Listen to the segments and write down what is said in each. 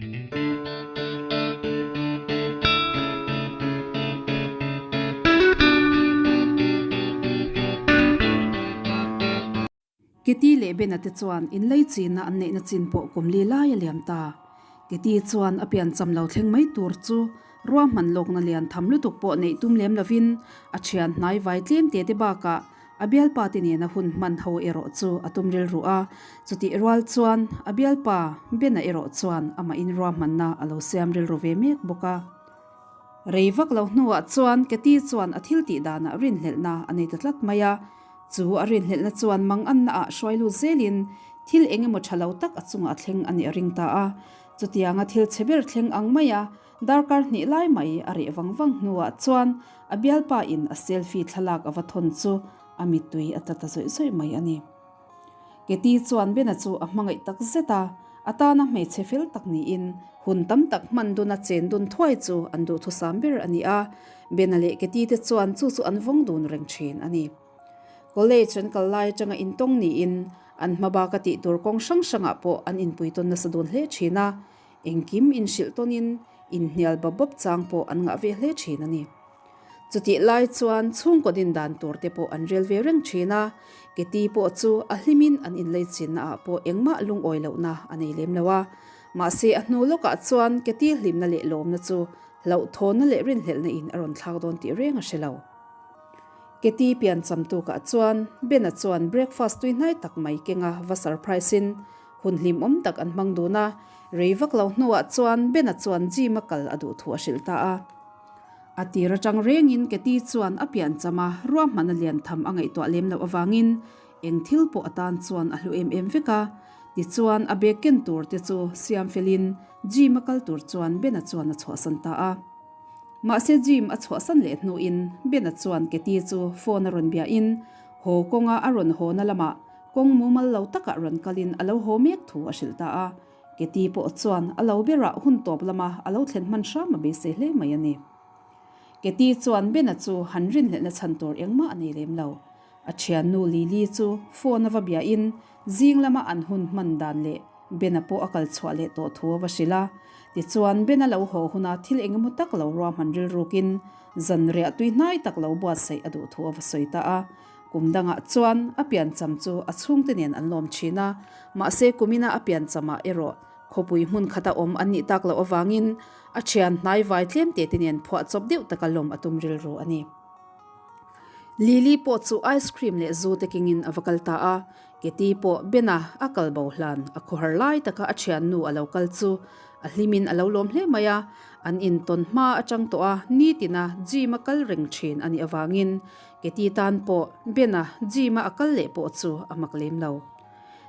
Keti leh Bena te chuan inlei chinna an neihna chin pawh kum li lai a liam ta. Keti chuan a piancham lo thleng mai tur chu ruahman lawkna lian tham lutuk pawh neih tum lem lovin a thian hnai vai tlem te te bakah a bialpa te nena hun hman ho erawh chu a tum rilru a. Chutih rual chuan a bialpa Bena erawh chuan amahin ruahmanna a lo siam rilru ve mek bawk a. Rei vak lo hnuah chuan Keti chuan a thil tih danah rinhlelhna a nei ta tlat mai a. Chu a rinhlelhna chuan manganna ah hruai lut zelin thil eng emaw tha lo tak a chungah a thleng a nih a ring ta a. Chutianga thil chhe ber thleng ang maia darkar hnih lai mai a reh vang vang hnuah chuan a bialpa in a selfie thlalak a va thawn chu a mittui a tla ta zawih zawih mai a ni. Keti chuan Bena chu a hmangaih tak zet a, a tana hmeichhe fel tak niin hun tam tak hman duna chen dun thuai chu an duhthusam ber a ni a, Bena leh Keti te chuan chu chu an vawng dun reng thin a ni. College an kal lai atanga intawng niin an hma baka tih tur kawng hrang hrangah pawh an inpui tawn nasa dun hle thin a, engkim inhrilh tawnin inhnial bawp bawp chang pawh an ngah ve hle thin a ni. Chutih lai chuan chhungkaw din dan tur te pawh an rel ve reng thin a, Keti pawh chu a hlimin an inlei chinna ah pawh engmah lungawi lohna a nei lem lo a. Mahse a hnu lawkah chuan Keti hlimna leh lawmna chu hlauhthawnna leh rinhlelhna in a rawn thlak dawn tih reng a hre lo. Keti pian cham tukah chuan Bena chuan breakfast tui hnai tak mai kenga va surprise in hun hlimawm tak an hmang dun a, rei vak lo hnuah chuan Bena chuan gym a kal a duh thu a hrilh ta a. A tir atang rengin Keti chuan a piancham a, ruahman a lian tham a ngaihtuah lem loh avangin eng thil pawh atan chuan a hlu em em vek a. Tichuan a bag ken tur te chu siam felin gym a kal tur chuan Bena chuan a chhuahsan ta a. Mahse gym a chhuahsan leh hnuin Bena chuan Keti chu phone a rawn biahin haw kawnga a rawn hawna lamah kawng mumal lo takah rawn kalin a lo haw mek thu a hrilh ta a. Keti pawh chuan a lo berah hun tawp lama a lo thlen hman hram a beisei hle mai a ni. Keti chuan Bena chu han rinhlelhna chhan tur engmah a nei lem lo. A thiannu Lily chu phone a va biahin zing lama an hun hman dan leh Bena pawh a kal chhuah leh tawh thu a va hrilh a. Tichuan Bena lo haw huna thil engemaw tak lo ruahman rilrukin zanriah tui hnai tak lo buatsaih a duh thu a va sawi ta a. Kum dangah chuan a piancham chu a chhungte nen an lawm thin a, mahse kumina a pianchamah erawh khawpui hmun khata awm an nih tak loh avangin a thian hnai vai tlem te te nen phuahchawp deuh taka lawm a tum rilru a ni. Lily pawh chu ice cream leh zu te kengin a va kal ta a, Keti pawh Bena a kal bo hlan a khawhar lai taka a thiannu a lo kal chu a hlimin a lo lawm hle mai a, an intawn hma atang tawh a nitina gym a kal reng thin a nih avangin Keti tan pawh Bena gym-a a kal leh pawh chu a mak lem lo.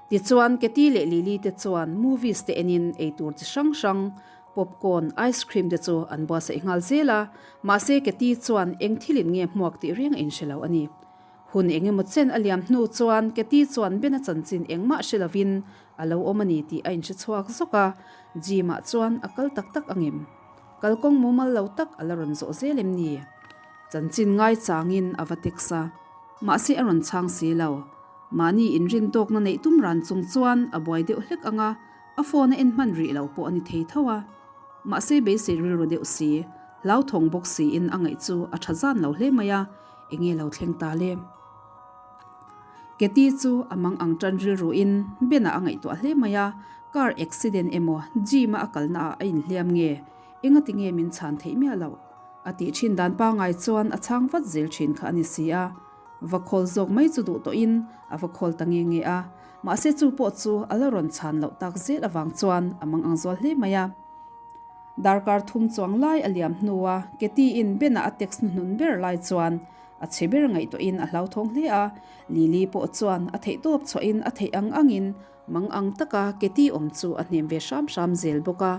Tichuan Keti leh Lily te chuan movies te enin eitur chi hrang hrang, popcorn, ice cream te chu an buatsaih nghal zel a, mahse Keti chuan eng thilin nge hmuak tih reng a inhre lo a ni. Hun eng emaw chen a liam hnu chuan Keti chuan Bena chanchin engmah hre lovin a lo awm a ni tih a inhre chhuak zawk a, gym-ah chuan a kal tak tak angem? Kalkawng mumal lo tak a la rawn zawh zel em ni? Chanchin ngaichangin a va text a, mahse a rawn chhang si lo. Mahni inrin tawkna neih tum ran chung chuan a buai deuh hlek ang a, a phone a en hman rih lo pawh a ni thei tho a. Mahse beisei rilru deuh si, hlauthawng bawk siin a ngaih chu a tha zan lo hle mai a, enge lo thleng ta le? Keti chu a mang ang tan rilruin Bena a ngaihtuah hle mai a, car accident emaw gym a a kalna ah a inhliam nge, engati nge min chhan theih miah loh? A tih thin dan pangai chuan a chhang vat zel thin kha a ni si a, va khawl zawk mai chu duh tawhin a va khawl ta nge nge a, mahse chu pawh chu a la rawn chhan loh tak zel avang chuan a mang ang zual hle mai a. Darkar thum chuang lai a liam hnua Keti-in Bena a text hnuhnun ber lai chuan A chhe ber ngaihtuahin a hlauthawng hle a, Lily pawh chuan a theihtawp chhuahin a theih ang angin mang ang taka Keti awm chu a hnem ve hram hram zel bawk a.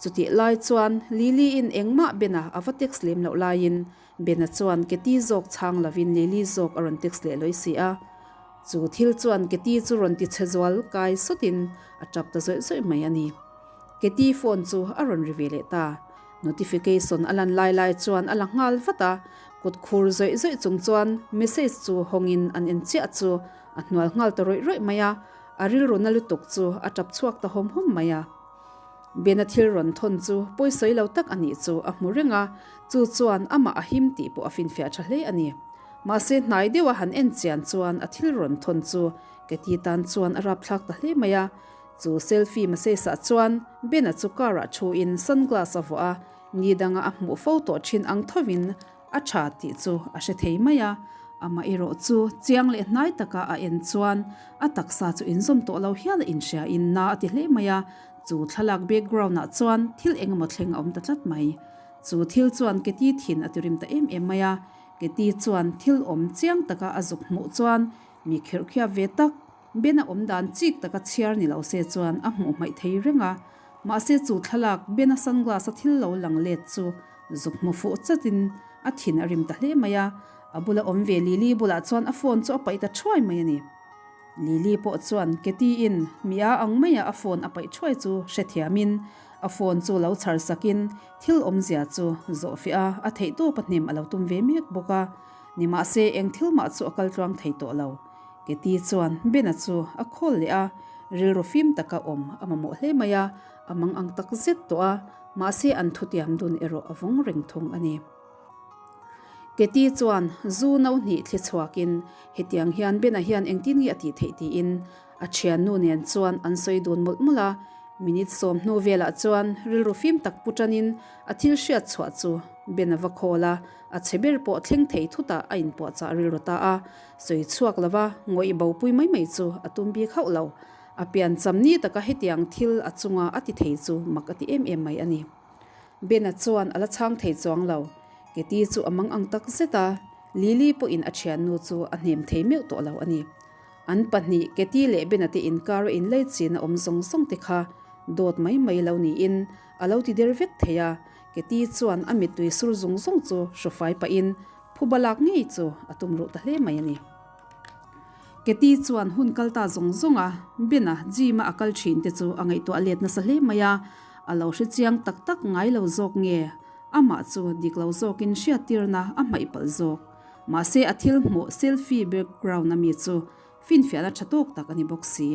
Chutih lai chuan Lily-in engmah Bena a va text lem loh laiin Bena chuan Keti zawk chhang lovin Lily zawk a rawn text leh lawi si a. Chu thil chuan Keti chu rawn ti chhe zual kai sawtin a tap ta zawih zawih mai a ni. Keti phone chu a rawn ri ve leh ta. Notification a lan lai lai chuan a la nghal vat a, Kut khur zawih zawih chung chuan message chu hawngin an en chiah chu a hnual nghal ta rawih rawih mai a, a rilru na lutuk chu a tap chhuak ta hawm hawm mai a. Bena thil rawn thawn chu pawisawi lo tak a nih chu a hmu reng a, chu chuan amah a him tih pawh a finfiah tha hle a ni. Mahse hnai deuha han en chian chuan a thil rawn thawn chu Katie tan chuan a rapthlak ta hle mai a. Chu selfie masesah chuan Bena chu car ah thu in sunglass a vuah a, ni danga a hmuh fo tawh thin ang thovin a tha tih chu a hre thei mai a. Amah erawh chu chiang leh hnai taka a en chuan a taksa chu inzawm tawh lo hial a inhria in na a ti hle mai a, chu thlalak background ah chuan thil engemaw thleng a awm ta tlat mai. Chu thil chuan Katie thin a ti rim ta em em mai a, Katie chuan thil awm chiang taka a zuk hmuh chuan mi khirhkhiap ve tak Ben a awm dan chik taka chhiar ni lo se chuan a hmuh hmaih thei reng a, mahse chu thlalak Ben a sunglass a thil lo lang let chu zuk hmu fuh chatin a thin a rim ta hle mai a, a bula awm ve Lily bulah chuan a phone chu a paih ta thuai mai a ni. Lily pawh chuan Katie-in mi a ang maia a phone a paih thuai chu hrethiamin a phone chu lo chhar sakin thil awmzia chu zawhfiah a, a theihtawp a hnem a lo tum ve mek bawk a, nimahse eng thil mah chu a kal tluang thei tawh lo. Keti chuan Bena chu a khawl leh a, rilru fim taka awm a mamawh hle mai a, a mang ang tak zet tawh a, mahse an thutiam dun erawh a vawng reng thung a ni. Keti chuan zu no hnih thli chhuakin hetiang hian Bena hian engtin nge a tih theih tiin a thiannu nen chuan an sawi dun mawlh mawlh a, minute 10 velah chuan rilru fim tak pu tanin a thil hriat chhuah chu Bena va khawl a, a chhe ber pawh thleng thei thutah a inpuahchah rilru ta a. Sawi chhuak lova ngawih bopui mai mai chu a tum bik hauh lo. A piancham ni taka hetiang thil a chunga a ti thei chu mak a ti em em mai a ni. Bena chuan a la chhang thei chuang lo. Keti chu a mang ang tak zet a, Lily pawhin a thiannu chu a hnem thei meuh tawh lo a ni. An pahnih Keti leh Bena te inkar a inlei chin a awm zawng zawng te kha dawt mai mai lo niin a lo ti der vek thei a, Keti chuan a mittui sur zung zung chu hrawfai pahin Phuba lak ngei chu a tum ruh ta hle mai a ni. Keti chuan hun kal ta zawng zawng a, Bena gym a a kal thin te chu a ngaihtuah let nasa hle mai a, a lo hre chiang tak tak ngai lo zawk nge amah chu dik lo zawkin hriattirna a hmaih palh zawk. Mahse a thil hmuh selfie background a mi chu finfiahna tha tawk tak a ni bawk si.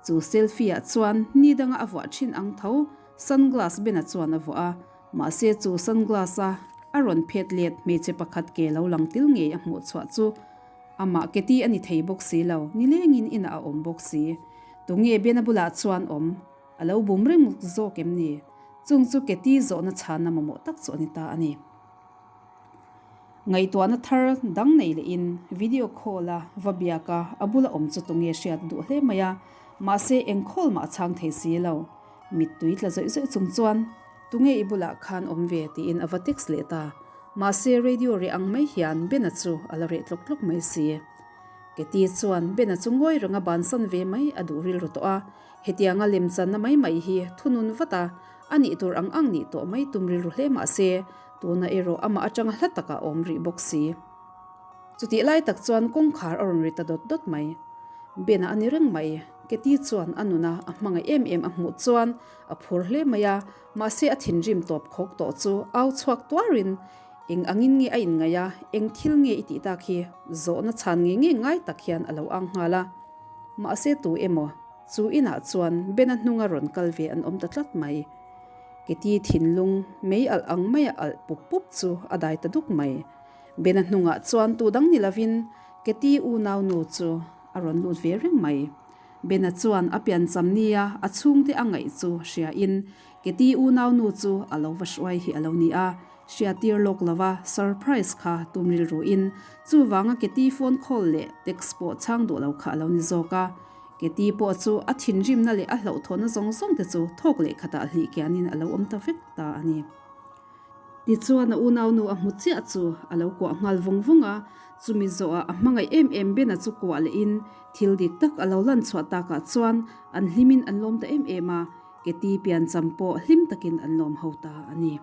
Chu selfie ah chuan ni danga a vuah thin ang tho sunglass Bena chuan a vuah a, Mahse chu sunglass a a rawn phet let hmeichhe pakhat ke lo lang til ngei a hmuh chhuah chu amah Keti a ni thei bawk si lo, nilengin inah a awm bawk si. Tunge Bena bulah chuan awm? A lo bum reng zawk em ni? Chung chu Keti zawhna chhanna mamawh tak chu a ni ta a ni. Ngaihtuahna thar dang nei lehin video call a va biak a, a bula awm chu tunge hriat duh hle mai a, mahse eng call mah a chhang thei si lo. Mittui tla zawih zawih chung chuan, Tunge i bulah khan awm ve? tiin a va text leh ta. Mahse radio reh ang mai hian Bena chu a la reh tlawk tlawk mai si. Keti chuan Bena chu ngawi renga bansan ve mai a duh rilru tawh a, hetianga lemchanna mai mai hi thunun vat a, a nih tur ang ang nih tawh mai tum rilru hle mahse tuna erawh amah atanga hla takah a awm rih bawk si. Chutih lai tak chuan kawngkhar a rawn ri ta dawt dawt mai. Bena a ni reng mai. Keti chuan a nuna a hmangaih em em a hmuh chuan a phur hle mai a, mahse a thinrim tawp khawk tawh chu au chhuak tuarin eng angin nge a inngaih a, eng thil nge i tih tak hi zawhna chhan ngei ngei ngai tak hian a lo ang nghal a. Mahse tu emaw chu inah chuan Bena hnunga rawn kal ve an awm ta tlat mai. Keti thinlung mei alh ang maia alh pup pup chu a dai ta duk mai. Bena hnungah chuan tu dang ni lovin Keti unaunu chu a rawn lut ve reng mai. Bena chuan a piancham nia a chhungte a ngaih chu hriain Keti unaunu chu a lo va hruai hi a lo ni a, hriatir lawk lova surprise kha tum rilruin chuvanga Keti phone call leh text pawh chhang duh lo kha a lo ni zawk a. Keti pawh chu a thinrimna leh a hlauhthawhna zawng zawng te chu thawk leh khatah hlih kianin a lo awm ta vek ta a ni. Tichuan a unaunu a hmu chiah chu a lo kuah nghal vawng vawng a, chumi zawhah a hmangaih em em Bena chu kuah lehin thil dik tak a lo lan chhuah takah chuan an hlimin an lawm ta em em a, Keti piancham pawh hlim takin an lawm ho ta a ni.